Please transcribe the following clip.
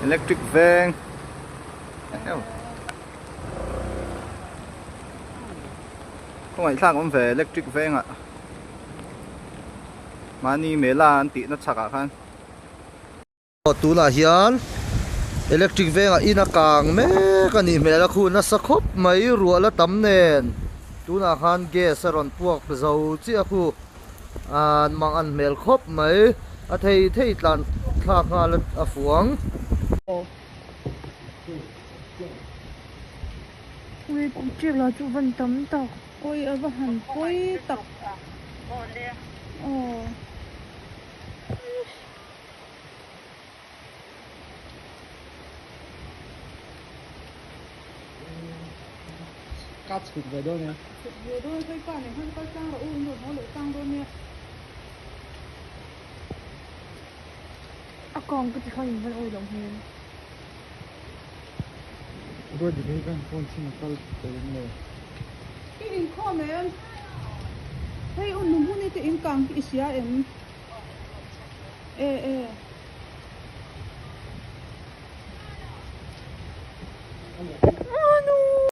Electric veng eheu khawngaih thlak awm ve electric vengah mahni mela an tihna chhakah khan. Tunah hian electric vengah in a kang mek a nih hmel a khu nasa khawp mai ruah la tam nen tunah khan gas a rawn puak zo chiah a khu an mang an hmel khawp mai a thei thei tlan thlak nghal a fuang. Ui ṭek lah chu van tam tak pawi a va han pawi tak aw. Ka chhuk ve dawn e. Chhuk ve dawn e, pa nen khan kal tlang rawh u, in rawn haw leh tlang dawn nia. A kawng ka ti khan in van awi loh hmel. Ruat dik hi kan phone chhin a kal tel em le? I inkhawm em? Hei u nu hmun i te in kang hi i hria em? E e.